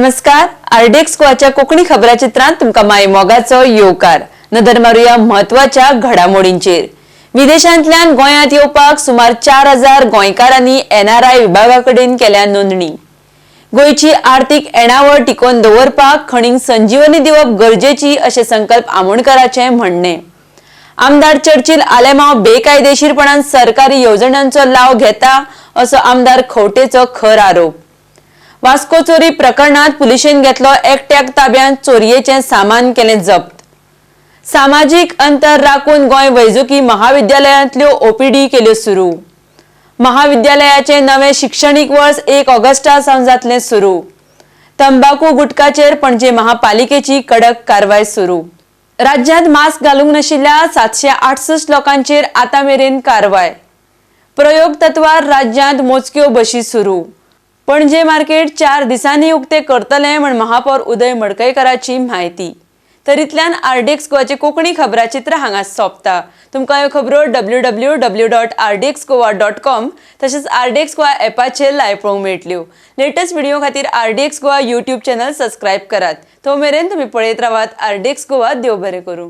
नमस्कार, आरडीएक्स गोवाच्या कोंकणी खबराचित्रांत तुमकां माय मोगाचो येवकार. नदर मारुया म्हत्वाच्या घडामोडींचेर. विदेशांतल्यान गोंयांत येवपाक सुमार 4000 गोंयकारांनी एनआरआय विभागा कडेन केल्या नोंदणी. गोंयची आर्थीक येणावळ टिकोवन दवरपाक खणींक संजीवनी दिवप गरजेची अशें संकल्प आमोणकराचें म्हणणें. आमदार चर्चिल आलेमाव बेकायदेशीरपणान सरकारी येवजण्यांचो लाव घेता असो आमदार खंवटेचो खर आरोप. वास्को चोरी प्रकरणात पुलिशेन घेतलो एकट्याक ताब्यांत, चोरयेचें सामान केलें जप्त. सामाजीक अंतर राखून गोंय वैजकी महाविद्यालयांतल्यो ओपीडी केल्यो सुरू. महाविद्यालयाचें नवें शिक्षणीक वर्स 1 ऑगस्टा सावन जातलें सुरू. तंबाकू गुटखाचेर पणजे महापालिकेची कडक कारवाय सुरू. राज्यांत मास्क घालूंक नाशिल्ल्या 768 लोकांचेर आतां मेरेन कारवाय. प्रयोग तत्वार राज्यांत मोजक्यो बशी सुरू. पणजे मार्केट 4 दिसांनी उक्ते करतले म्हण महापौर उदय मडकयकराची म्हायती. तर इतल्यान आरडीएक्स गोवाचे कोंकणी खबराचित्र हांगा सोंपता. तुमकां ह्यो खबरो www.rdxgoa.com तशेंच आरडीएक्स गोवा एपाचेर लायव्ह पळोवंक मेळटल्यो. लेटस्ट व्हिडिओ खातीर RDX Goa YouTube channel subscribe करात. तो मेरेन तुमी पळयत रावात आरडीएक्स गोवा. देव बरें करूं.